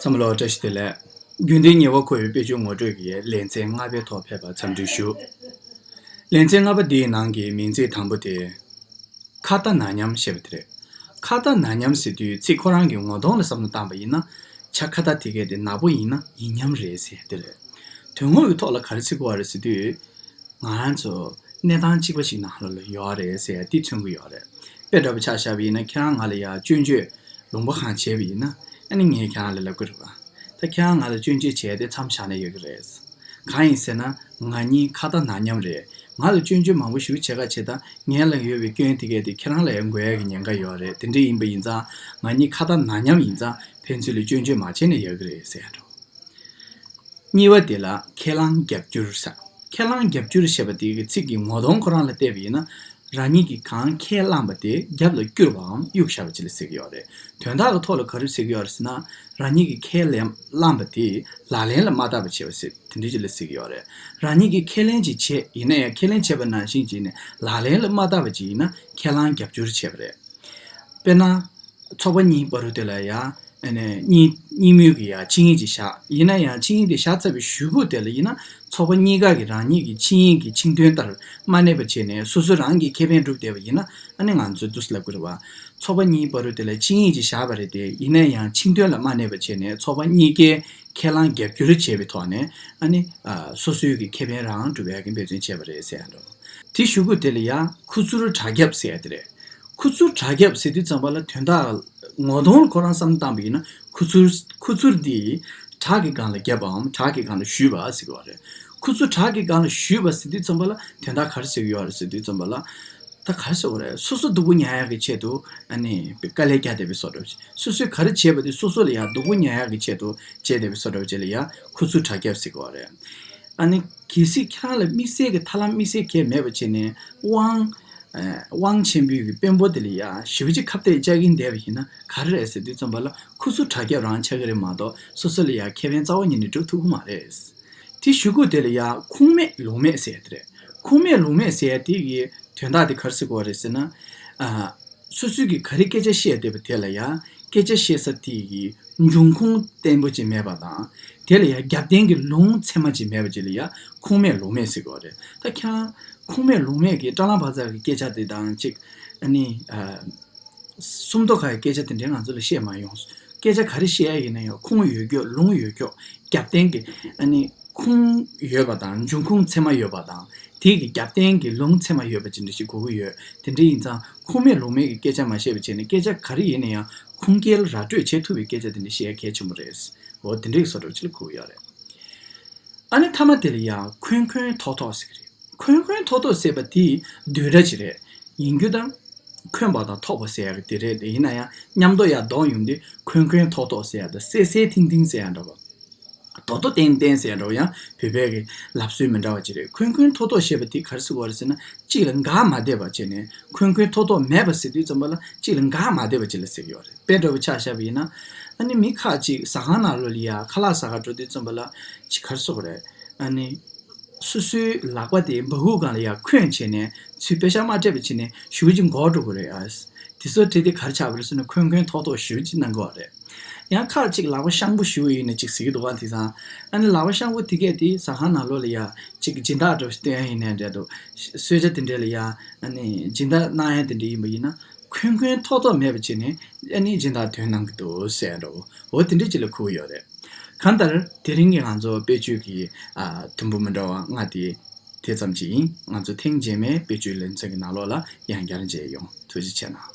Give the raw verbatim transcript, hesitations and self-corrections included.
ཚང་མ་ལ་བཀྲ་ཤིས་བདེ་ལེགས། རྒྱུན་ལྡན་ཉེ་བར་མཁོ་བའི་དཔེ་ཆའི་ངོ་སྤྲོད་ཀྱི་ལེ་ཚན་ལྔ་པའི་ཐོག་ཕེབས་པར་འཚམས་འདྲི་ཞུ། ལེ་ཚན་ལྔ་པ་འདིའི་ནང་གི་མིང་ཚིག་དང་པོ་དེ། ཁ་བརྡ་ནག་ཉམས་ཞེས་པ་དེ་རེད། ཁ་བརྡ་ནག་ཉམས་ཟེར་དུས་ཚིག་ཁོ་རང་གི་ངོ་གདོང་ལ་བསམ་བློ་བཏང་པ་ཡིན་ན། ཆ་ཁ་བརྡ་དེ་གས་དེ་ནག་པོ་ཡིན་ན་ཡིན་ཉམས་རེད་ཟེར་དེ་རེད། དོན་དངོས་ཀྱི་ཐོག་ལ་ག་རེ་ཟེར་དགོས་པ་རེད་ཟེར་དུས། ང་རང་ཚོ་གནས་སྟངས་གཅིག་པ་ཞིག་ནང་ལ་ཡོད་རེད་ཟེར་ཡ་དེ་མཚོན་གྱི་ཡོད་རེད། དཔེ་འདྲ་པོ་ཆ་བཞག་པ་ཡིན་ན། ཁྱེད་རང་ང་ལ་ཡ་སྐྱོན་བརྗོད་ལུང་པ་གང་བྱས་པ་ཡིན་ན། ཨ་ནི་ངས་ཁྱེད་རང་ལ་ལབ་ཀྱི་རེད་པ། ད་ཁྱེད་རང་ང་ལ་སྐྱོན་བརྗོད་བྱས་ཏེ་མཚམས་བཞག་ན་ཡོད་ཀྱི་རེད། གང་ཡིན་ཟེར་ན། ང་གཉིས་ཁ་བརྡ་ནག་ཉམས་རེད། ང་ལ་སྐྱོན་བརྗོད་མང་པོ་ཞིག་བྱེད་ག་བྱེད། ད་ངའི་ལ་ཡོད་པའི་སྐྱོན་དེ་གས་དེ་ཁྱེད་རང་ལ་ཡང་འགོས་ཡ་གི་ཉེན་ཁ་ཡོད་རེད། དེ་འདྲ་ཡིན་པ་ཡིན་ཙང་། ང་གཉིས་ཁ་བརྡ་ནག་ཉམས་ཡིན་ཙང་། ཕན་ཚུན་ལ་སྐྱོན་བརྗོད་མ་བྱས་ན་ཡོད་ཀྱི་རེད་ཟེར་ཡ་འདྲ་བོ། གཉིས་པ་དེ་ལ་ཁས་བླངས་རྒྱབ་སྐྱུར་ཟེར། ཁས་བླངས་རྒྱབ་སྐྱུར་ཞེས་པ་དེ་གི་ཚིག་གི་ངོ་གདོང་ཁོ་རང་ལ་བལྟས་པ་ཡིན་ན། རང་ཉིད་ཀྱིས་གང་ཁས་བླངས་པ་དེ་རྒྱབ་ལ་བསྐྱུར་བའམ་གཡུག་བཞག་པ་ཅིག་ལ་ཟེར་གྱི་ཡོད་རེད། དོན་དག་གི་ཐོག་ལ་ག་རེ་ཟེར་གྱི་ཡོད་རེད་ཟེར་ན། རང་ཉིད་ཀྱིས་ཁས་ལེན་བླངས་པ་དེ་ལག་ལེན་ལ་མ་བསྟར་བ་བྱས་པ་ཟེར། དེ་འདྲ་ཅིག་ལ་ཟེར་གྱི་ཡོད་རེད། རང་ཉིད་ཀྱིས་ཁས་ལེན་ཅིག་བྱས་ཡིན་ན་ཡང་། ཁས་ལེན་བྱས་པ་ནང་བཞིན་བྱས་ནས་ལག་ལེན་ལ་མ་བསྟར་བ་ཅིག་ཡིན་ན། ཁས་བླངས་རྒྱབ་སྐྱུར་བྱས་པ་རེད། དཔེར་ན། ཚོགས་པ་གཉིས་བར་དུ་དེ་ལ་ཡ། ཨ་ནི་གཉིས་གཉིས་མོས་ཀྱི་ཡ་ཆིངས་ཡིག་ཅིག་བཞག་ཡིན་ན་ཡང་། ཆིངས་ཡིག་དེ་བཞག་ཚར་བའི་གཞུག་གུ་དེ་ལ་ཡིན་ན། ཚོགས་པ་གཉིས་ཀ་གིས་རང་ཉིད་ཀྱི་ཆིངས་ཡིག་གི་ཆིངས་དོན་ལྟར་མ་གནས་པ་བྱས་ནས། སོ་སོ་རང་གི་ཁེ་ཕན་སྒྲུབ་བསྡད་པ་ཡིན་ན། ཨ་ནི་ང་ཚོས་འདུག་སེ་ལབ་ཀྱི་རེད་པ། ཚོགས་པ་གཉིས་བར་དུ་དེ་ལ་ཆིངས་ཡིག་ཅིག་བཞག་པ་རེད་དེ། ཡིན་ན་ཡང་ཆིངས་དོན་ལ་མ་གནས་པ་བྱས་ནས། ཚོགས་པ་གཉིས་ཀས་ཁས་བླངས་རྒྱབ་སྐྱུར་བྱས་པའི་ཐོག་ནས། ཨ་ནི་ཨ་སོ་སོའི་གི་ཁེ་ཕན་རང་སྒྲུབ་ཡག་གི་འབད་བརྩོན་བྱས་པ་རེད་ཟེར་ཡ་འདྲ་བོ། དེ་གཞུག་གུ་དེ་ལ་ཡ་ཁུ་ཚུར་དྲག་རྒྱབ་ཟེར་ཡ་དེ་རེད། ཁུ་ཚུར་དྲག་རྒྱབ་ཟེར་དུས་ཙམ་པ་ལ། དོན་དག་ངོ་གདོང་ལ་ཁོ་རང་བསམ་བློ་བཏང་པ་ཡིན་ན། ཁུ་ཚུར་ཁུ་ཚུར་འདི་བྲག་གི་སྒང་ལ་བརྒྱབ་པའམ་བྲག་གི་སྒང་ལ་གཞུས་པ་ཟེར་གྱི་ཡོད་རེད། ཁུ་ཚུར་བྲག་གི་སྒང་ལ་གཞུས་པ་ཟེར་དུས་ཙམ་པ་ལ། དོན་དག་ག་རེ་ཟེར་གྱི་ཡོད་རེད་ཟེར་དུས་ཙམ་པ་ལ། ད་ག་རེ་ཟེར་དགོས་རེད། སོ་སོ་སྡུག་པོ་ཉར་ཡག་གི་ཆེད་དུ། ཨ་ནི་དཀའ་ལས་རྒྱག་བསྡད་པའི་བཟོ་འདྲ་བྱས། སོ་སོས་ག་རེ་བྱས་པ་དེ་སོ་སོ་ལ་ཡང་སྡུག་པོ་ཉར་ཡག་གི་ཆེད་དུ་བྱས་བསྡད་པའི་བཟོ་འདྲ་བྱས་ལ་ཡ་ཁུ་ཚུར་དྲག་རྒྱབ་ཟེར་གྱི་ཡོད་རེད། ཨ་ནི་གལ་སྲིད་ཁྱེད་རང་ལ་དམིགས་བསལ་གྱི་ཐབས་ལམ་དམིགས་བསལ་གང་ཡང་མེད་པ་བྱས་ནས། དབང་ཨ་དབང་ཆེན་པོའི་གི་དཔོན་པོ་དེ་ལ་ཡ་ཞེ་པོ་ཅིག་ཁ་གཏད་བཅག་གིན་བསྡད་པ་ཡིན་ན། ག་རེ་རེད་ཟེར་དུས་ཙམ་པ་ལ། ཁུ་ཚུར་དྲག་རྒྱབ་རང་ཆགས་ཀྱི་རེད་མ་གཏོགས། སོ་སོ་ལ་ཡ་ཁེ་ཕན་རྩ་བ་ཉིད་ནས་སྒྲུབ་ཐུབ་ཀྱི་མ་རེད། དེ་གཞུག་གུ་དེ་ལ་ཡ་ཁུངས་མེད་ལུང་མེད་ཟེར་ཡ་དེ་རེད། ཁུངས་མེད་ལུང་མེད་ཟེར་ཡ་དེ་གི་དོན་དག་དེ་ག་རེ་ཟེར་དགོས་རེད་ཟེར་ན། ཨ། སོ་སོས་ཀྱིས་ག་རེ་སྐད་ཆ་བཤད་བསྡད་པ་དེ་ལ་ཡ། སྐད་ཆ་བཤད་ས་དེ་གི་འབྱུང་ཁུངས་བརྟན་པོ་ཅིག་མེད་པ་དང་། དེ་ལ་ཡ་རྒྱབ་རྟེན་གྱི་ལུང་ཚད་མ་ཅིག་མེད་པ་ཅིག་ལ་ཡ་ཁུངས་མེད་ལུང་མེད་ཟེར་དགོས་རེད། ད་ཁྱེད་རང་ཁུངས་མེད་ལུང་མེད་ཀྱི་ཀྲ་ལང་བ་ཙ་གི་སྐད་ཆ་དེ་དང་གཅིག་ཨ་ནི། ཨ། སུམ་མདོ་ཁ་ཡི་སྐད་ཆ་དེ་འདྲའི་ང་ཚོ་ལ་བཤད་མ་ཡོང་། སྐད་ཆ་ག་རེ་བཤད་ཡ་ཡིན་ན་ཡང་། ཁུངས་ཡོད་ཀྱོག་ལུང་ཡོད་ཀྱོག་རྒྱབ་རྟེན་གྱི། ཨ་ནི་ཁུངས་ཡོད་པ་དང་། འབྱུང་ཁུངས་ཚད་མ་ཡོད་པ་དང་། དེ་གི་རྒྱབ་རྟེན་གྱི་ལུང་ཚད་མ་ཡོད་པ་ཅིག་འདྲ་ཞིག་དགོས་ཀྱི་ཡོད། དེ་འདྲ་ཡིན་ཙང་། ཁུངས་མེད་ལུང་མེད་ཀྱི་སྐད་ཆ་མ་བཤད་པ་བྱས་ནས། སྐད་ཆ་ག་རེ་ཡིན་ན་ཡང་ཁུངས་སྐྱེལ་ར་སྤྲོད་བྱེད་ཐུབ་པའི་སྐད་ཆ་དེ་འདྲ་བཤད་ཡ་གལ་ཆེན་པོ་རེད། འོ་དེ་འདྲའི་བཟོ་འདྲ་ཅིག་ལ་གོ་གི་ཡོད་རེད། ཨ་ནི་མཐའ་མ་དེ་ལ་ཡང་འཁོན་འཁོན་ཐོག་ཐོག་ཟེར་གྱི་རེད། འཁོན་འཁོན་ཐོག་ཐོག་ཟེར་བ་དེ་བསྡུས་གྲྭ་ཅིག་རེད། ཡིན་རྒྱུ་དང་། འཁོན་པ་དང་ཐོག་པ་ཟེར་ཡ་གི་དེ་རེད། ཡིན་ན་ཡང་མཉམ་དུ་ཡར་བསྡོམས་ཡོང་དུས། འཁོན་འཁོན་ཐོག་ཐོག་ཟེར་ཡ་དང་། སེ་སེ་ཐིང་ཐིང་ཟེར་ཡ་འདྲ་བ། རྡོ་རྡོ་བརྟན་བརྟན་ཟེར་ཡ་འདྲ་བ། ཡང་བོད་པའི་གི་ལབ་སྲོལ་མི་འདྲ་བ་ཅིག་རེད། འཁོན་འཁོན་ཐོག་ཐོག་ཞེས་པ་དེ་ག་རེ་ཟེར་དགོས་རེད་ཟེར་ན། གཅིག་ལ་འགག་མ་བསྡད་པ་བྱས་ནས། འཁོན་འཁོན་ཐོག་ཐོག་མེད་པ་ཟེར་དུས་ཙམ་པ་ལ། གཅིག་ལ་འགག་མ་བསྡད་པ་ཅིག་ལ་ཟེར་གྱི་ཡོད་རེད། དཔེ་འདྲ་བོ་ཆ་བཞག་པ་ཡིན་ན། ཨ་ནི་མི་ཁག་ཅིག་ཟ་ཁང་ནང་ལོགས་ལ་ཡ་ཁ་ལག་ཟ་ག་འགྲོ་དུས་ཙམ་པ་ལ། ཅིག་ག་རེ་ཟེར་དགོས་རེད། ཨ་ནི། སོ་སོའི་ལག་པ་དེ་སྦ་ཁུག་སྒང་ལ་ཡར་འཁོན་བྱས་ནས། ཚུར་པེ་ཤག་མ་སྤྲད་པ་བྱས་ནས་ཞེ་པོ་ཅིག་འགོར་འགྲོ་གི་རེད་ཨ། དེ་ཚོ་བྲིས་ཏེ་ག་རེ་ཆགས་པ་རེད་ཟེར་ན། འཁོན་འཁོན་ཐོག་ཐོག་ཞེ་པོ་ཅིག་གནང་གི་ཡོད་རེད། ཡང་ཁག་ཅིག་ལག་པ་ཤང་པོ་ཞེ་པོ་ཡིན་ནས་ཅིག་ཟེར་གྱི་འདུག་ག། དེང་སང་ཨ་ནི་ལག་པ་ཤང་པོ་དེ་གས་དེ་ཟ་ཁང་ནང་ལོགས་ལ་ཡ་ཅིག་སྦྱིན་བདག་འདྲ་བོ་ཞིག་སྟོན་ཡ་ཡིན་ནའི་འདྲ་འདུག། གསོལ་ཇ་དེ་འདྲ་ལ་ཡ་ཨ་ནི་སྦྱིན་བདག་གནང་ཡ་དེ་འདྲ་ཡིན་པ་ཡིན་ན། འཁོན་འཁོན་ཐོག་ཐོག་མེད་པ་བྱས་ནས་ཨ་ནི་སྦྱིན་བདག་ཐོན་གནང་གི་འདུག་ཟེར་འདྲ་བོ། འོ་དེ་འདྲ་ཅིག་ལ་གོ་གི་ཡོད་རེད། གང་ལྟར་དེ་རིང་གི་ང་ཚོ་དཔེ་བརྗོད་ཀྱི་ཨ་དུམ་བུ་མི་འདྲ་བ་ལྔ་དེ་དེ་ཙམ་ཅིག་ཡིན། ང་ཚོ་ཐེངས་རྗེས་མའི་དཔེ་བརྗོད་ལེ་ཚན་གྱི་ནང་ལོགས་ལ་ཡང་བསྐྱར་མཇལ་ཡོང་། ཐུགས་རྗེ་ཆེ་གནང་།